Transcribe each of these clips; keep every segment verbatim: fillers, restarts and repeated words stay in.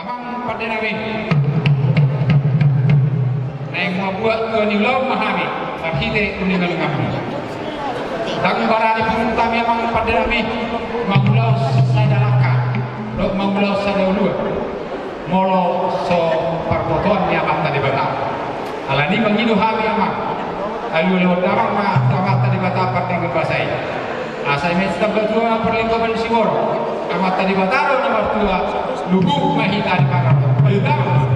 Amang pandenami, naeng mambuat tua ni ulaon ma hami marhite uningan hami. Ndang barani pahompunami amang pandenami mangulahon sada langka dohot mangulahon sada uluan molo so parbotoan ni Amanta Debata. Alani mangido hami amang, alualuhon damang ma tu Amanta Debata pardenggan basa i. Asa i ma sitambatua parlinggoman ni siborok, Amanta Debata do na martua, luhut ma hita di pararok. Alualuhon damang.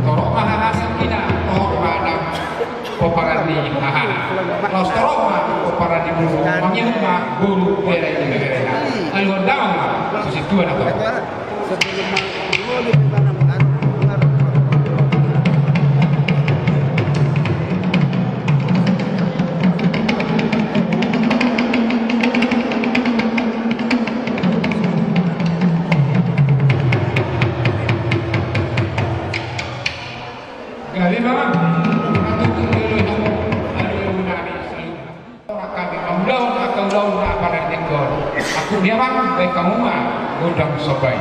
Torop ma hahana, torop ma anak pomparan ni hahana. Laos torop ma pomparan ni boru, mangihut ma boru bere ni beberena. Alualuhon damang ma tu sintua na torop. Gabe ma, matutu jolo i hamu, alualuhon nami saluhutna. Ora hami mangulahon angka ulaon na partingkian on. Angkup ni amang, baen hamu ma gondang somba i.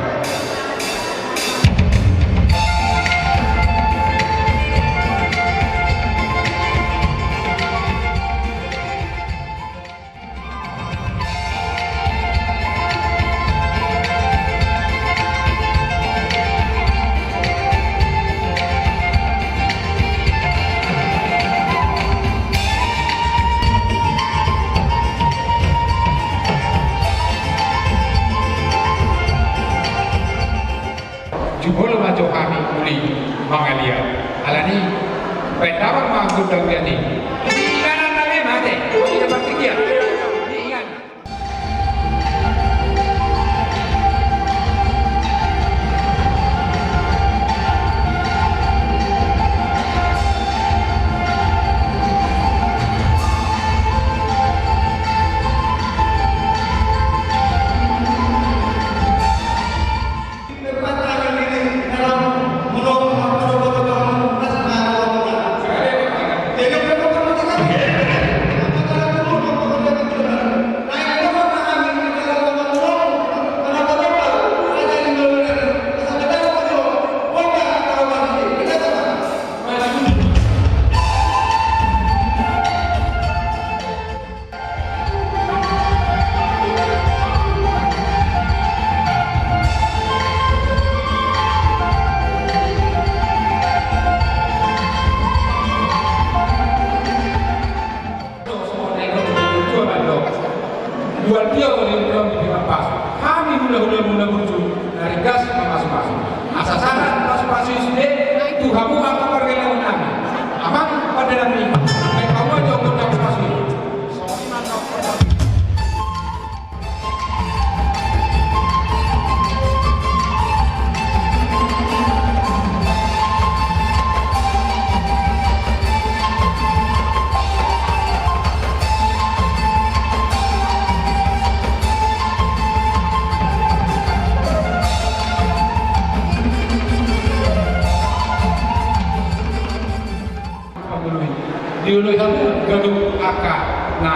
Jumolo ma jo hami uli mangaliat. Alani, baen damang ma gondang biat i. Inganan nami mate, inganan. Hami hulahula muna burju na ringgas mamasumasu. Asa sahat pasupasu i sude tu hamu angka pargellangon nami. Amang pandenami, baen hamu ma jo gondang pasupasu i. Dioloi hamu ganup angka na